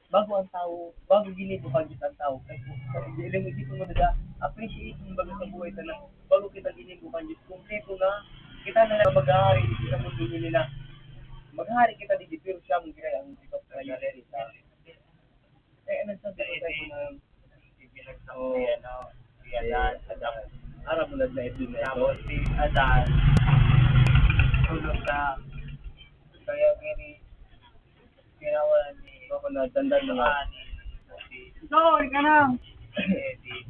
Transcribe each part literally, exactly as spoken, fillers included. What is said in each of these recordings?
Bago ang tawo, bago ginibo kan Diyos ang tawo. Kaya kung, kung di alam mo, di ko madada, appreciate mo baga sa buhay ka na, bago kita ginibo kan Diyos, kumpleto na, kita na lang maghahari dito sa mundo nila. Maghahari kita dito, pero siya mong ginaya ang dito sa iyo. Kaya anong sabi ko sa'yo na, Ibinagsak Oo. ni, ano, si Adan. Adan. Aram mo na na ito na ito. Tapos si Adan, tulog na. Kaya gini, ginawa ni Ako na, tandaan mo na. Ani, si Ikaw, ika na! Eddie.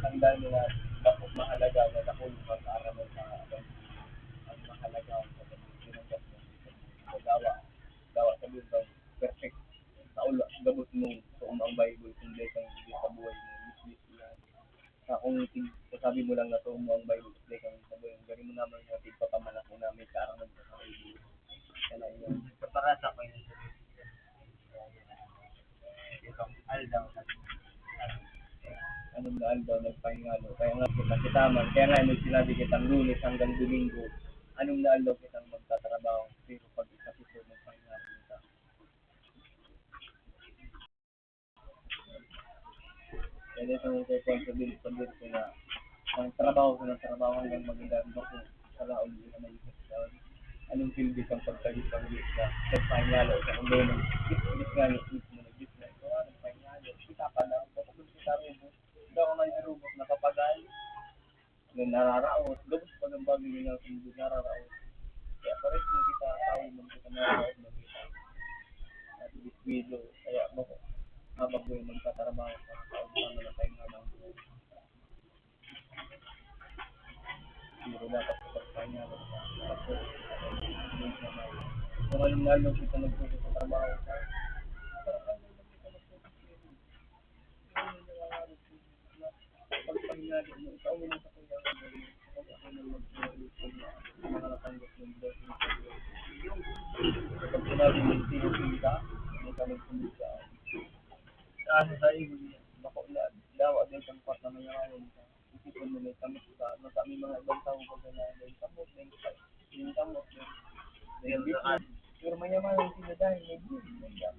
Tandaan mo na, dapat mahalaga na nakulong ka sa araman sa Adan. Ang mahalaga ang pagkakas mo. Gawa, gawa sa Diyos ang perfect. Sa ulo, gabos mo, tuon ang Bible, kung dahil kang Diyos sa buhay mo, Diyos, Diyos, Diyos. Sa kung tig-, sasabi mo lang na tuon mo ang Bible, kung dahil kang sa buhay mo, gari mo naman yung tigpapamalaki na may karang nagsasabi. Kaya yun. Sa parasa ko yun. Itong aldaw na Anong na aldaw nagpahingalo? Kaya nga kita, kita man. Kaya nga may sinabi kitang Lunes hanggang Domingo. Anong na aldaw kitang magtatrabaho? Pero pag isa pito nagpahingalo kita. Kaya dito ang kaya sa bil-, sa bil ko na ang trabaho ko ng trabaho hanggang maganda ang bako sa laon, hindi naman yung sa laon. Anong pildi kang pagtagis-tagis na nagpahingalo sa kung gano'n? Gis-, gis nga ni, gis mo na, gis na ito, ah, nagpahingalo. Kita pa na, bako mo kita rubos. Daw man irubos na kapagal. Nga nararaot, gabos pa ang bagay nga hindi nararaot. Kaya pares mo kita, tawo man kita, nararaot man kita. At biskwilo, kaya bako, habang mo yung magtatrabaho sa tao, tama na tayo nga ng buhay. Pero dapat sa pagkanya, kung anong lalo kita nagpunta sa trabaho, parang ano lang kita nagpunta sa pagpahinga mo, ikaw mo sa kuya, pag ako nang magpapalipon na, mga natanggap ng blessing sa Diyos. Kapag sinabi mo, "Sino ka?" May ka magpapalipon. Saan sa iyo? Bako na, dawa din sa part na mayaman ka. Isipon mo, may kamot ka. Basta may mga ibang tao ka na, may kamot, may kamot, may Pero mayaman ang sila dahil may buhay na siya.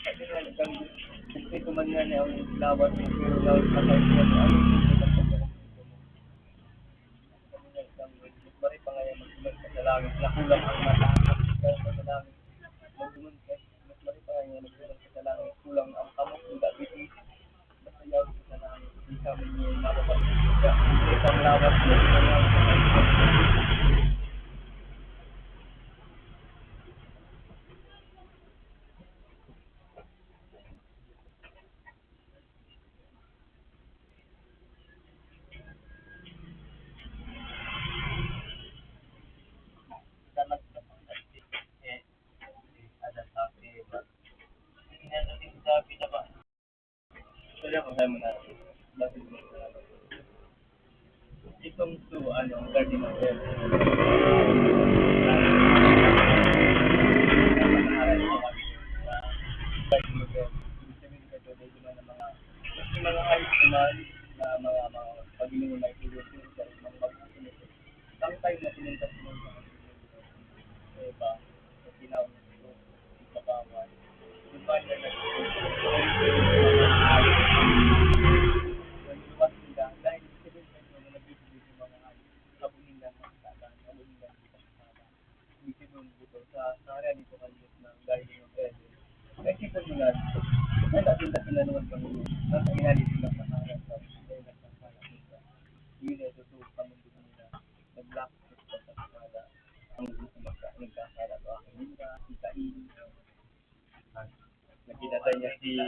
Kasi nga, nagkang-, gusto ko man nga niya ang laban mo, pero laban sa kanya, ano yung gusto mo? Sabi niya, isang mas mari pa nga yan, magsulat ka sa langit, na kulang ang mata, magsulat ka sa langit, magsulat ka, mas mari pa nga yan, magsulat ka sa langit, kulang ang kamot, ang dapit, Basta yaon kita na, di kami niya mababalik. Kaya, isang lawas mo, isang lawas mo. Kaya ko tayo muna. Itong two, ano, ang garden of Eden. Garden of Eden. Ibig sabihin, ito, medyo may mga, may mga hayop na, na mga, mga paglingon na ito, yung sa mga pagkakas. Ang time na pinunta sa mga, eh, ba, sa tinawag na ito, sa Kabangan. Yung ba niya nag-, nagluwas sila, dahil sabihin sa inyo na nagbibigay sa mga hayop, kabunin lang ang kaban, kabunin lang dito sa kaban. Ibig sabihin dito, sa, sa area dito kan Diyos na galing ng Eden. Naisipon mo na, ay, natin na pinanuhan kami, nasa ilalim ng kahanan, sa ilalim ng kahanan. Yun ay totoo, pamundok nila. Nag-lock sa pagkakasala. Ang gusto magka-, nagkasala sa akin, yun na, si Cain. Nakita niya si,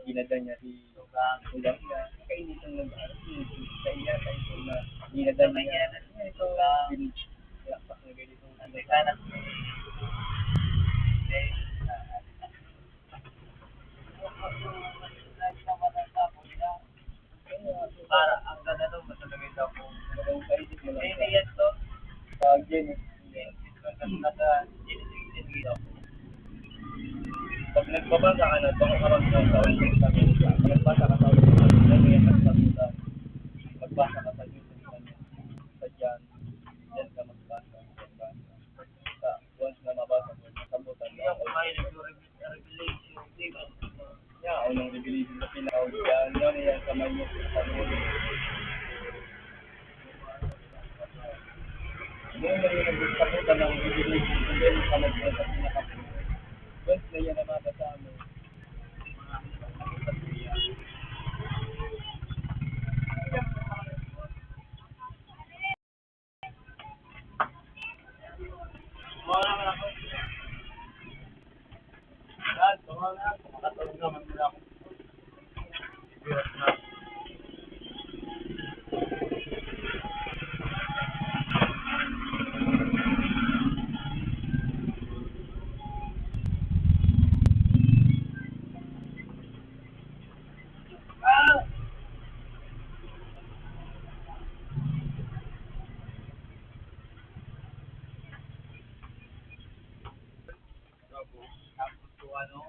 kinada niya si Tugang niya. Kainitan ng ano, si Cain yata ito na kinada niya. Ito, pinilakpak niya ganito. Ang anak ni Cain. Para ang ganda nung mas maganda kung hindi yan to. Sa Genesis. Genesis, ang ganda sa Genesis, Genesis. Pag nagbabasa ka na, baka ka magsasabi sa Genesis, sabi niya, pag nagbasa ka sa Genesis, magbasa ka sa Genesis, sa John, diyan ka magbasa, magbasa. Yun ang pamagkita sa pinaka-, first na yan ang mga kasama. Tapos, ano,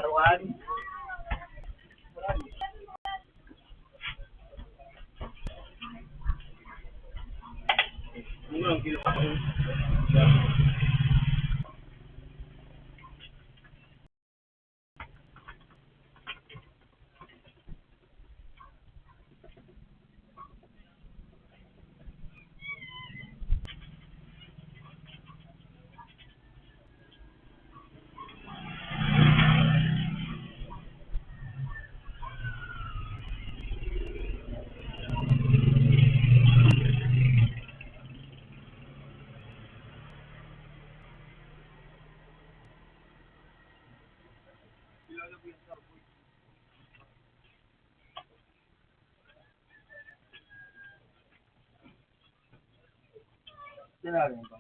Haruan. Sinabi mo ba?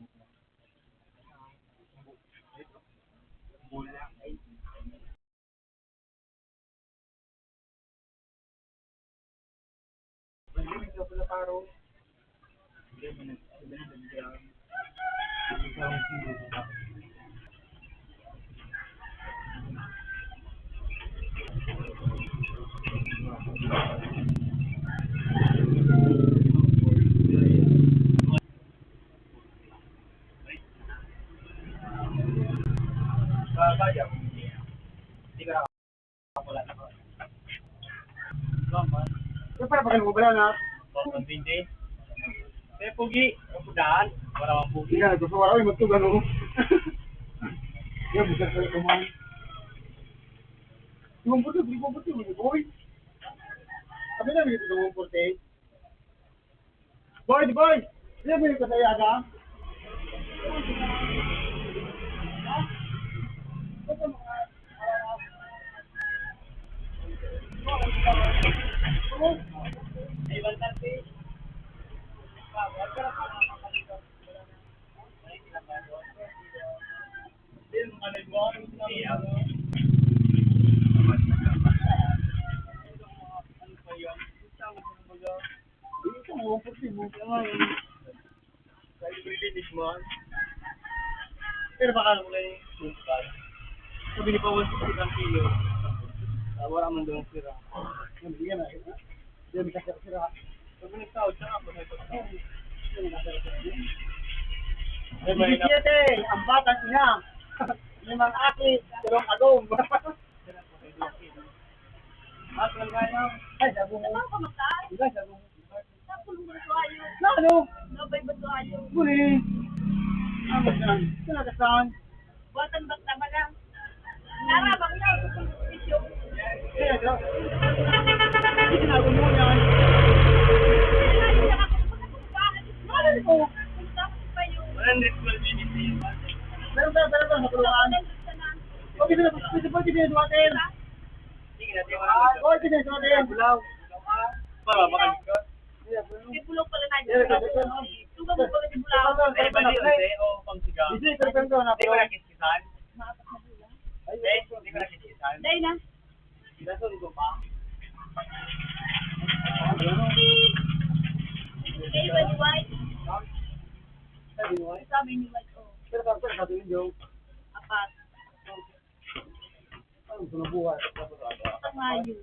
Sa bayan, hindi ka nakakapala na. Saan pa? Saan pa na pagkano mo ba na? Two thousand twenty? May pugi. Ang pudaan. Wala mang pugi. Hindi ka nagsusuwara. Uy, magtug, ano? Yan, bukas ka na kumain. Di mo puti, di mo puti, boy. Kami na, may gusto mong puti. Boy, di boy! Sino ba yung kasaya ka? Ito, mga puti mo. Kaya nga yun. Sa British man. Pero baka lang na yung sumpal. Sabi ni Paul, sa isang kilo. Ah, wala man doon sira. Yan, bigyan na. Yan, bigyan na sira. Pag nagtao, tsaka ako na ito. Yan, bigyan na. Diba, yun ang Disisyete, ang batang ina. Limang aki, dalawang agom. Ay, sabi mo. Saan ka magtaas? Diba, sabi mo. Sa pulong ba ito ayo? Na ano? Nabay ba ito ayo? Muli. Ano yan? Talaga saan? Buwatan ba't naman lang? Narabang na, sa pulong isyo. Kaya daw. Hindi na ako mo yan. Ay, hindi na ako. Ano ko? One hundred twelve minutes na yun. Pero, pero, pero, pero, matulungan. Okay, sila, pwede, pwede, pwede, dumating. Sige na, sige na. Ah, okay, sige, dumating. Bulaw. Para, baka. May bulaw pala na dyan. Tugang mo pala si bulaw. Eh, mali, eh, o, pang sigaw. Hindi, pero, pero, pero, Hindi ko nakikisan. Hindi, hindi ko nakikisan. Dahil na. Sinasabi ko pa. Sabi ni White. Sabi ni White? Sabi ni White, oh. Pero sabi ko, sabi ni Joe. Apat. Ano gusto mo buhay? Sa ngayon.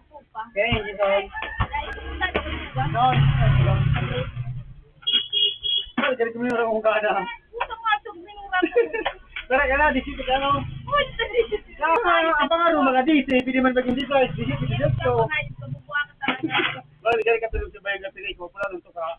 Ako pa. Kaya hindi ko. Dahil punta ka ba? Doon. Ay, galing mo yung rakong ka na. Puta nga, itong minura ko. Tara ka na, di siya ka, no? Uy, dali. Tama, ang pangaro, mga disi, pwede man maging disi, disi, disi, disi. Ngayon, kabubuha ka talaga. Well, galing ka tulog sa bayan na pinay ko, pula nung tuka.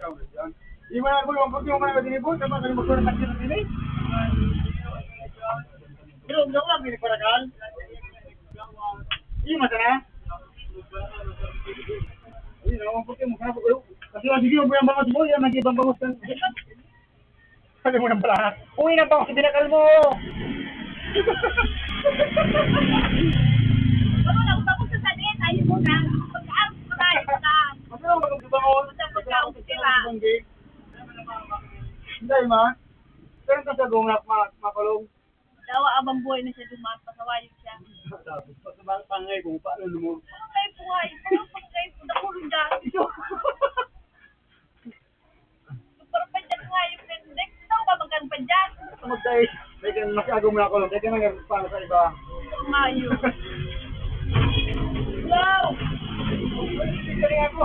Ikaw na yan. Di ba, ako, ang puti mo ka na dinibon, sa mga kalimut ko na tayo na sini. Pero, ang gawa, may nagparakal. Di, mata na. Ayun, ang puti mo ka na, kasi, ah, sige, ang bangos mo, yan, nag-ibang bangos ka. Sabi mo ng bala. Uy, nang bangos, binakal mo. Ano na, bangos sa sadin, ayun mo na. Pagkaang, pagkain ka. Ano, magandang bangos. Basta pagkaon sila. Hindi, ma. Pero ka sa gungak, ma-, makulong. Dawa abang buhay na siya duman, pasawayon siya. Tapos, pag pangay kung paano mo. Ano kayo buhay? Ano pag kayo po nakulong dyan? Ito. Super pa dyan nga yung pendek. Ito, babagkan pa dyan. Magkay, may kan mas agom na ako. Kaya ka nang paano sa iba? Mayo. Wow! Kaya ako.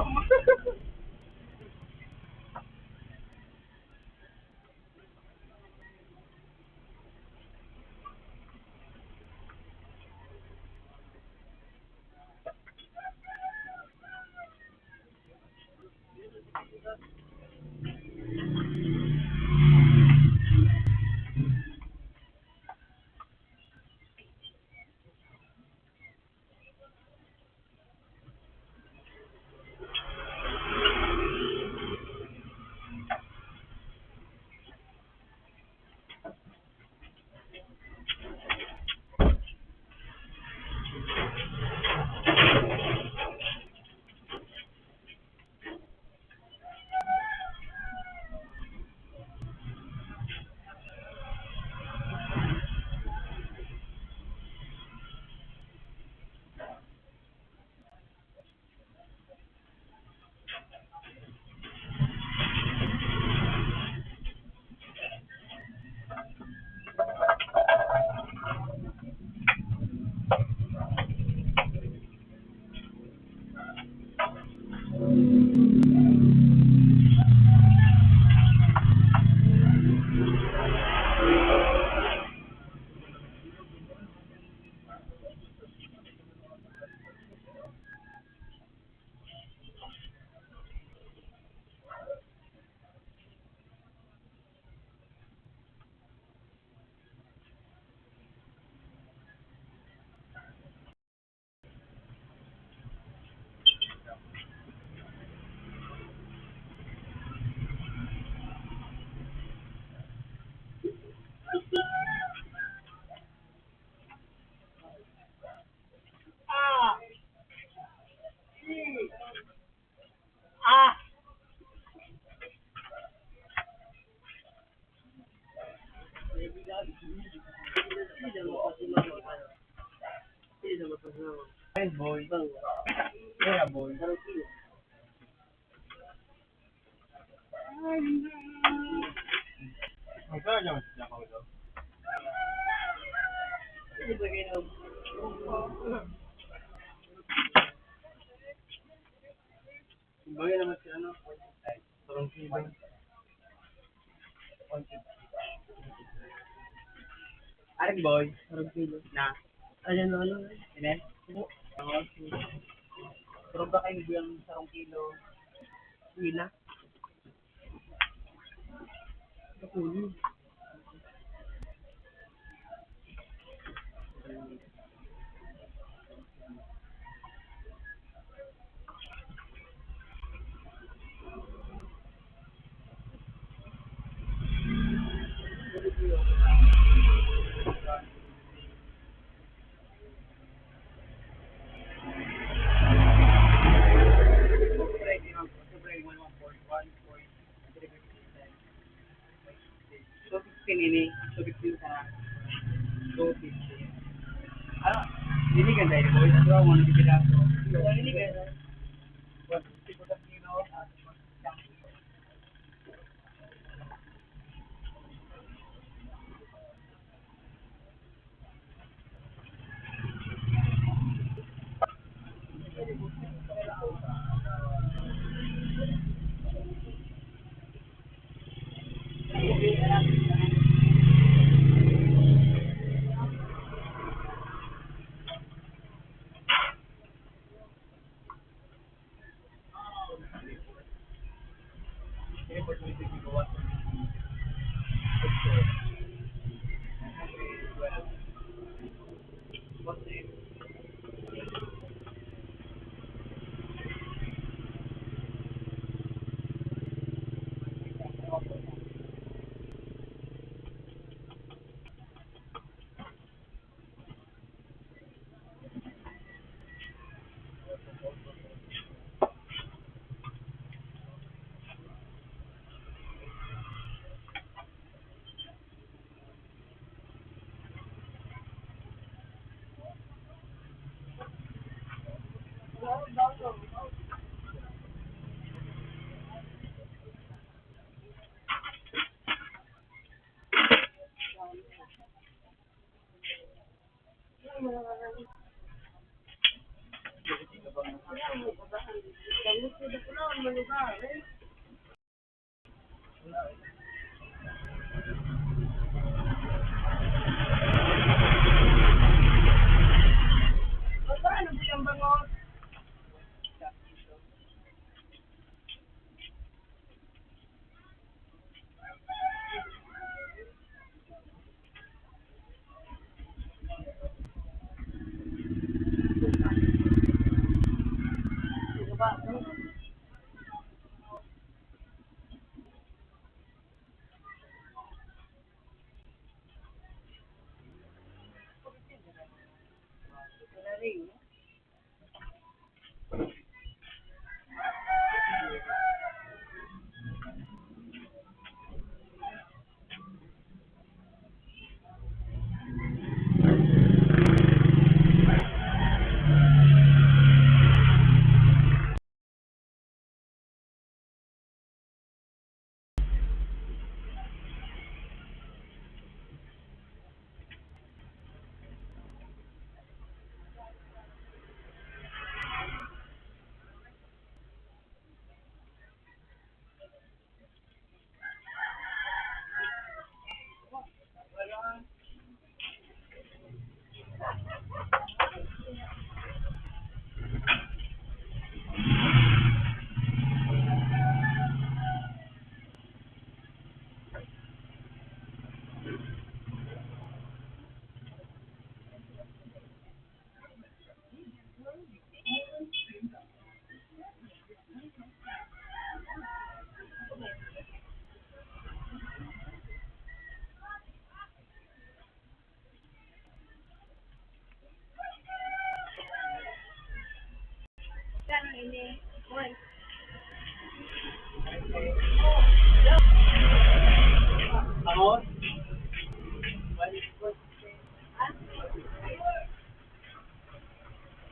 Ah! Ay, boy. Kaya, boy. Ay, no. Ang sarap naman sa Japan, no? Kumbaga naman si ano, parang si Ivan. Aring boy. Parang si Ivan. Na. Ayan, ano, ano. Ine? Oo. Ang oras. Pero ba kayo biyang sarong kilo? Wala. Two fifteen ini, two fifteen sana. Two fifteen. Ah, ini ganda ini, boy. Ito ang mga piraso. Ini ganda. One fifty po sa kilo.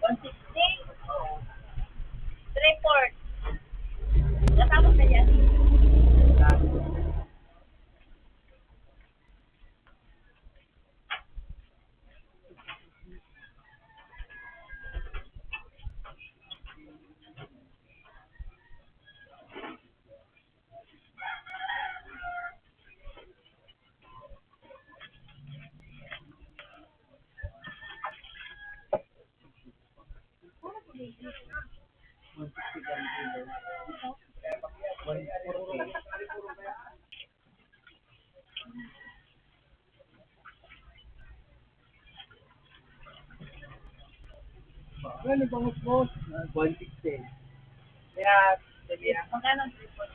One sixty? Three-fourth. Natapos na yan. Ano bangus mo? One sixty. Kaya, sabi niya, magkano ang three-fourth?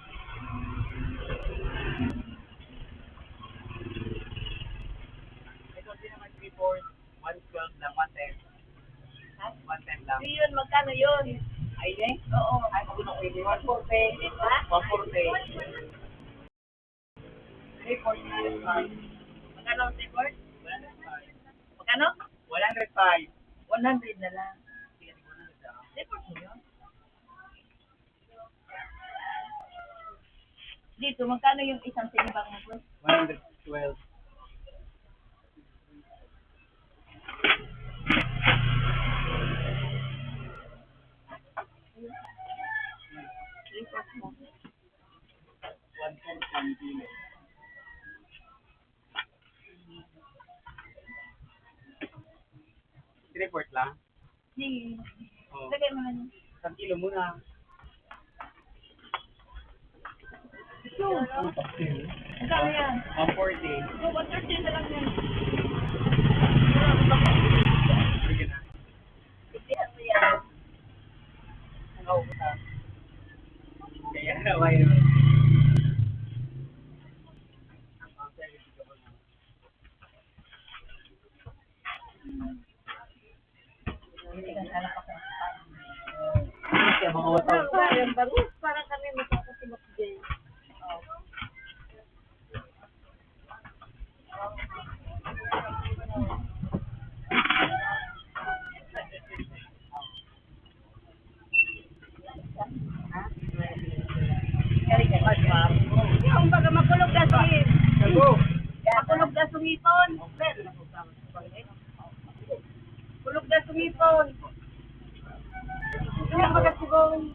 Ito din naman three-fourth, one twelve lang, one ten. Ha? One ten lang. Yun, magkano yun? Ay, eh? Oo. Ay, magkano ko yun? One forty. Ha? One forty. Report, report. Magkano ang report? Magkano? One hundred five. One hundred na lang. Sige, one hundred na lang. Report mo yun. Dito, magkano yung isang sinimbang mo, boss? One hundred twelve. Report lang. Sige. Oh. Lagay mo na yun. Isang kilo muna. Ito. Ano pa? Magkano yan? One forty. So, one thirty na lang yan. Sige na. Hindi, ano yan? Ang kaubos, ah. Kaya, why not? Kaya mga wataw. Parang bangus, parang kami magkakasimot din. Kumbaga, makulog na si, makulog na si ngipon. Kulog na si ngipon. Kaya baga siguro,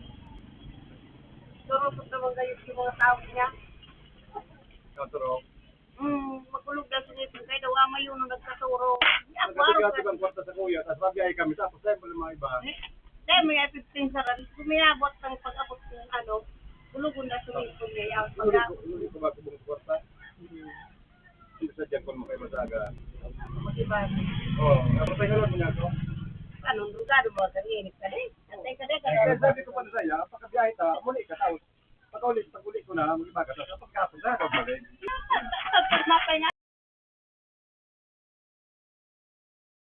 turusok naman kayo sa mga tao niya. Katurok. Hmm, makulog na si ngipon. Kaya daw, ama yun ang nagkaturo. Nagkaturo ka ng kwarta sa kuya, tapos mabiyahe kami, tapos tayo pala mga iba. Eh, tayo may fifteen sa ran. Kung may abot ng pag-abot ng ano, kulugon na si ngipon niya. Yung pag-abot. Hindi ko ba kubong kwarta? Hmm. Hindi sa dyan kung makaibasaga. Diba? Oo, tapos tayo lang niya to. Anong drugado mo? Kanina ka din. Antay ka din. Ay, kaya sabi ko pa na sa'yo, pagkabiyahe ta, muli ka, tapos pag-uli, pag-uli ko na, mag-iba ka, tapos pagkapon na, pagbalik.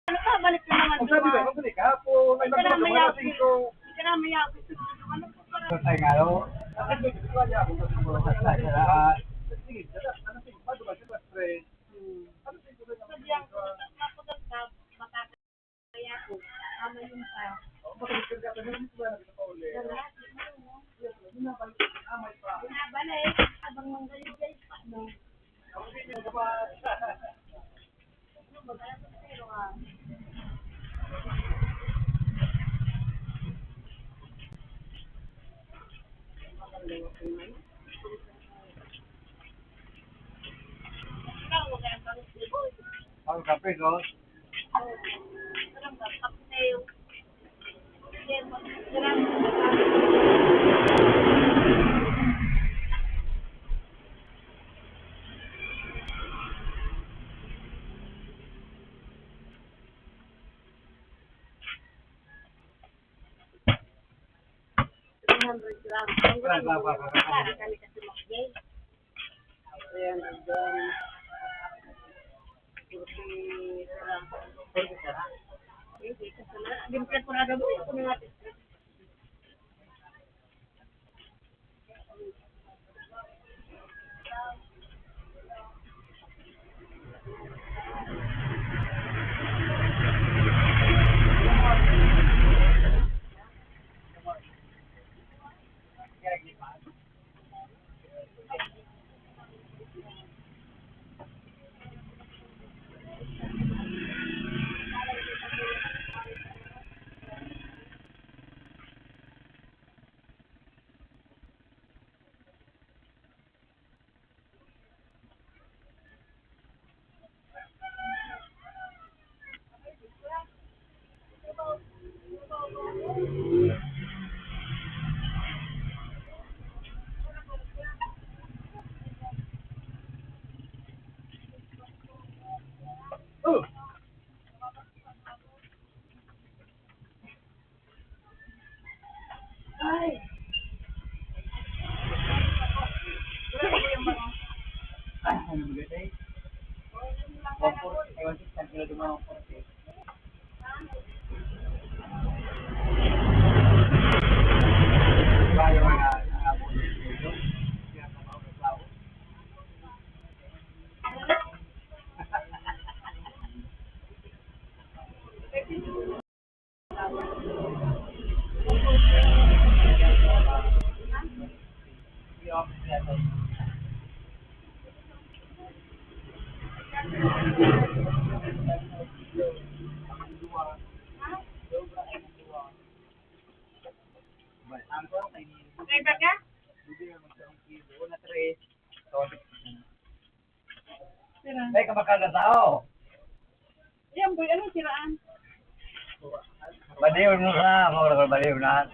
Ano ka, balik ka naman. Kung sabi ko, magbalik ka, po, may magkano ka, mga singko. Hindi ka na mayaw. Patay nga, no? Bakit may gusto niya ako? Sige, ano, sige, bago ba siya, pre? Hmm. Ano, sige, sabi niya, baka Kaya ako, ama yun pa. Wala, binabalik, habang manggaligay pa, no? Ano ba kaya sa pero, ah? Ang kape, no? Three hundred grams. Ang gramo, para kami kasi mag-gain. Three hundred grams. Forty sara. Forty sara? Hindi, kasi na, limpyo ko na gagawin. Ako na nga. Ay. Ano ba yun, eh? One forty, ewan ko, saan sila dumaan, one forty. Diba, yung mga, mga Sira. Ay, kamakal na tao. Yan, boy. Anong siraan? Baliw mo sa, mura ko baliw na.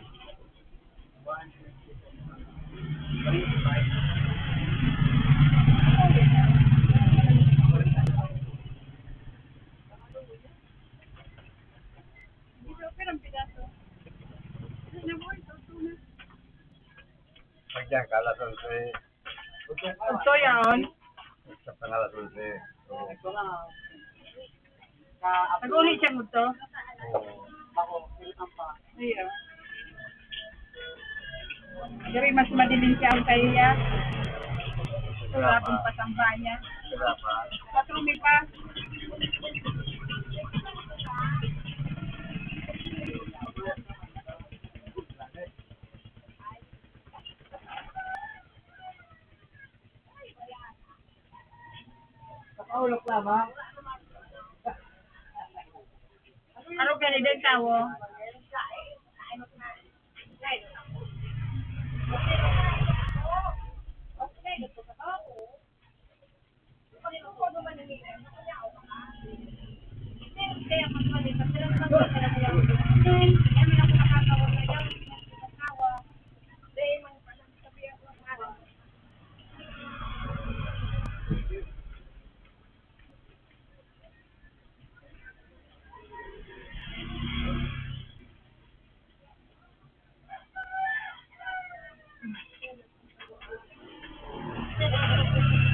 Pagyan ka, alas onse. Ito yaon. Sa pangalas onse. Pag-uli siya mo to. Iya. Diri mas madilim siya ang kaya. Wala akong pasamba niya. Wala pa. Patro mi pa. Nakaulog lamang. Ano gani din tawo?